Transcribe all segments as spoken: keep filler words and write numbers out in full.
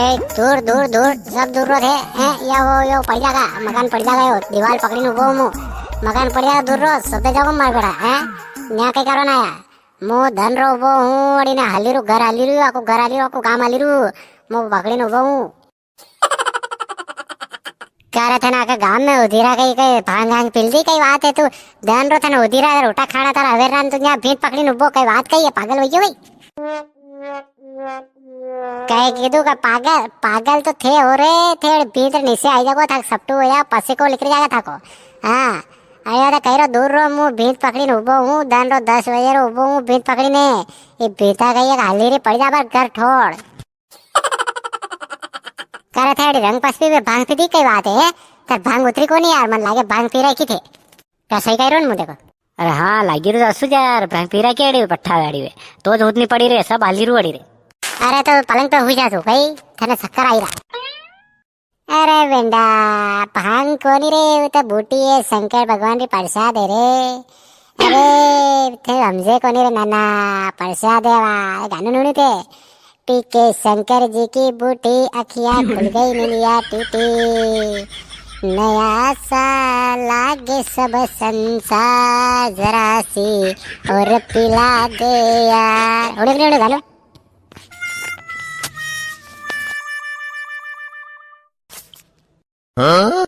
ए, दूर, दूर, दूर, सब दूर रो थे, हैं? या वो, यो पड़ जागा, मकान पड़ जागा, यो दीवाल पकड़ी ने उबो हूँ। मकान पड़ जागा दूर रो, सब जागो मार बेटा, हैं? न्या कई करवा ना आया? मु धन रो उबो हूँ, अड़ी ने हाली रू, घर हाली रू, आको घर हाली रू, आको गाम हाली रू, मु पकड़ी ने उबो हूँ। का रे, थने आके गाम में उधीरा कई, कई भांग भांग पील दी, कई बात है तू? दन रो थने उधीरा रोटा खाना तारा अवेर रान तू न्या भीत पकड़ी ने उबो, कई बात कई है, पागल हो गयो भाई? कई कीधु का पागल, पागल तो थे हो रे, थे भीत नीचे आई जागो, थाक सपटू हो जा, पसे को लिकरी जागा थाको। हाँ, अरे तो कई रो दूर रो मु भीत पकड़ी ने उबो हूँ, दन रो दस बजे रो उबो हूँ भीत पकड़ी ने, ये भीता कई एक हाली रे पड़ जा पर घर ठोड़। करे थे अड़ी रंग पसपी में भांग पीधी, कई बात है? तर भांग उतरी कोनी यार, मन लागे भांग पी रखी थे। का सही कई रो न मु देखो? अरे हाँ, लागी रो असु जा यार, भांग पी रखी अड़ी पट्ठा गाड़ी वे। तो जो उतनी पड़ी रे, सब हाली रू अड़ी रे। अरे तो पलंग पे हुई जा तू, कई थने चक्कर आई रा। अरे बेंडा, भांग कोनी रे, वो तो बूटी है, शंकर भगवान री प्रसाद है रे। अरे, थे हमजे कोनी रे नाना, प्रसाद है वा, गानू नुनी थे। पी के शंकर जी की बूटी, अखियाँ खुल गई नीलिया टूटी। नया सा लागे सब संसार, जरा सी और पिला दे यार। उड़े, उड़े, उड़े, गानो। हाँ?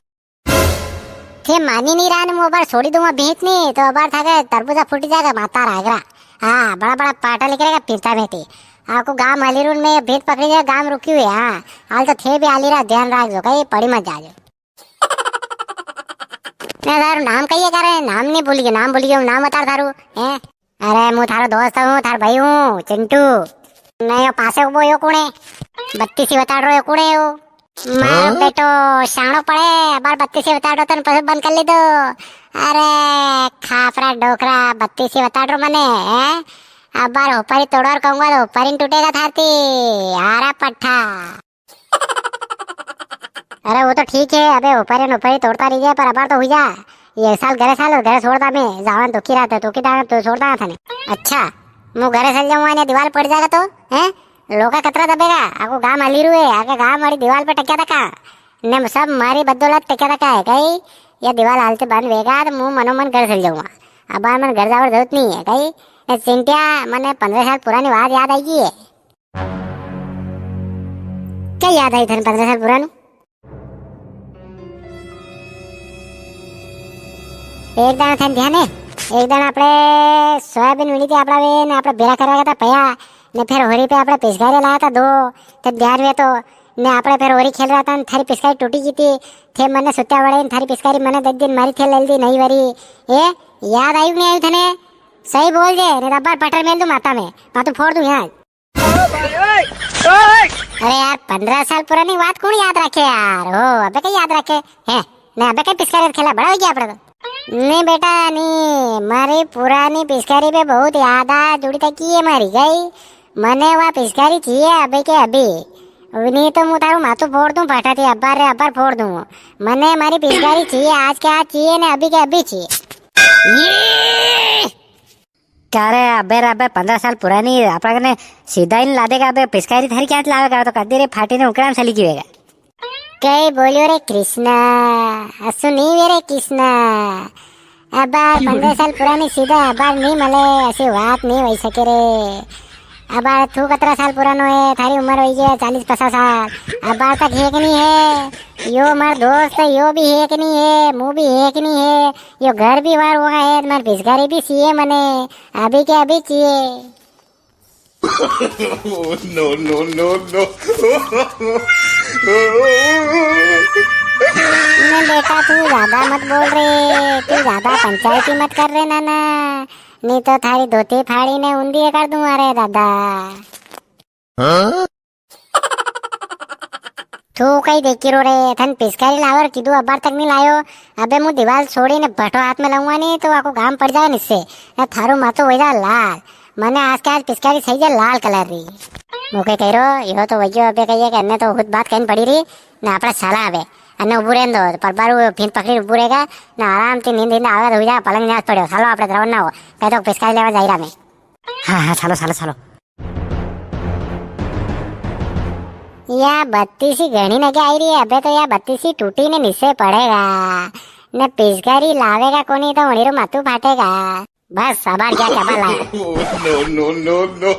थे मानी नी रा ने, मु अबार छोड़ी दूंगा भीत नी, तो अबार थाके तरबूजा फूटी जाएगा, माता रागरा। हाँ, बड़ा बड़ा पाटा लेके रहेगा, फिरता बेटी। आपको गाम हाली रू ने भीत पकड़ी जाए, गाम रुकी हुई है। हाँ, हाल तो थे भी हाली रा, ध्यान राख जो, कहीं पड़ी मत जाजो। ना, थारो नाम कई है, करे? नाम नी भूल गयो, नाम भूल गयो, नाम बता थारो, हैं? अरे, मु थारो दोस्त हूँ, थारो भाई हूँ, चिंटू। नहीं, यो पासे उबो यो कुण है? बत्तीसी बताड़ रो यो कुण है यो? मारो हाँ? बेटो शाणो पड़े, अबार बत्तीसी बताड़ रो तने पसे बंद कर ली दो। अरे, खापरा डोकरा, बत्तीसी बताड़ रो मने, हैं? अबार ऊपरी तोड़ो और कहूंगा तो ऊपरी न टूटेगा थाती। आरा पट्ठा। अरे वो तो ठीक है, अबे ऊपरी न ऊपरी तोड़ता रही जाए, पर अबार तो हुई जा। ये साल घरे साल, घरे छोड़ता मैं, जावन तो की रात है, तो की दाना तो छोड़ता था ने। अच्छा, मु घरे चल जाऊंगा ने दीवाल पड़ जाएगा तो, हैं? लोका कतरा दबेगा, आको गाम हाली रू है, आके गाम वाली दीवाल पे टक्या तका। ने सब मारी बदौलत टक्या तका है, कई? ये दीवाल हालते बंद वेगा तो मु मनोमन घर चल जाऊंगा। अबार मन घर जावर जरूरत नहीं है, कई? ए चिंटिया, मने पन्द्रह साल पुरानी बात याद आई गई है। क्या याद आई थने पन्द्रह साल पुरानू? एक दाना थने ध्यान है, एक दाना आपणे सोयाबीन वीणी थी आपड़ा वे ने आपड़ा बेरा करवा था पया, ने फिर होरी पे आपणे पिसकारी लाया था दो, तो ध्यान वे तो, ने आपणे फिर होरी खेल रहा था ने थारी पिसकारी टूटी गई थी, थे मने सुत्या वड़े ने थारी पिसकारी मने दस दिन मारी थे ले ली नई वारी। ए, याद आयु नहीं आयु थने? सही बोल जे, ने रब्बर पटर मेल दूं माता में, माथू फोड़ दूं यहाँ। अरे यार, पन्द्रह साल पुरानी बात कौन याद रखे यार? हो, अबे क्या याद रखे? हैं? ने अबे क्या पिसकारी खेला, बड़ा हो गया अपना तो। नहीं बेटा, नहीं, मारी पुरानी पिसकारी पे बहुत याद आ जुड़ी तक की है मारी गई। मने वा पिसकारी चाहिए अबे के अभी। नहीं तो मु थारू माथू फोड़ दूं, फटा थी अब्बार रे अब्बार फोड़ दूं। मने मारी पिसकारी चाहिए, आज के आज चाहिए ने अभी के अभी चाहिए। ये! क्या रे, अबे रे अबे, पन्द्रह साल पुरानी आपणा कने सीधा ही नी लादेगा, अबे पिसकारी थारी क्या लावेगा, तो कदी रे फाटी ने उकड़ा में चली गई वेगा। कई बोलियो रे कृष्णा, असु नी वे रे कृष्णा। अबार पन्द्रह साल पुरानी सीधा अबार नी मले, असी बात नी वई सके रे। अबार तू कतरा साल पुरानो है, थारी उम्र होई गई चालीस पचास साल। अबार तक है कि नी है? यो मार दोस्त है, यो भी है कि नी है? मु भी है कि नी है? यो घर भी वार हुआ है, मार पिसकारी भी चाहिए मने, अभी के अभी चाहिए। No, no, no, no। ना बेटा, तू ज्यादा मत बोल रे, तू ज्यादा पंचायती मत कर रे नाना, नी तो थारी धोती फाड़ी ने ऊंधी कर दूं। अरे दादा। हाँ? तू कई देखी रो रे, थन पिचकारी लावर कीधु, अबार तक नी लायो। अबे मु दीवाल छोड़ी ने भटो हाथ में लाऊंगा नी तो आको गाम पड़ जाए निस्से। ने थारो माथो वई जा लाल। मने आज के आज पिचकारी सही जा लाल कलर री। मु कई कई रो, यो तो वई गयो, अबे कई के अन्ने तो खुद बात कई पड़ी री। ने आपड़ा साला अबे। अन्ने उबू रेन दो, पर बारू फिन पकड़ी उबू रेगा। ने आराम ती नींद नींद आवे तो हुई जा, पलंग न्यास पड़ो। सालो आपड़े द्रवन ना हो। कई तो पिचकारी लेवा जाई रा मैं। हाँ, हाँ, सालो, सालो, सालो। या बत्तीसी घणी नगे आई री है, अबे तो या बत्तीसी टूटी ने नीचे पड़ेगा, ने पिचकारी लावेगा कोनी तो उणी रो माथू फाटेगा। बस, अबार क्या क्या भला। No, no, no, no।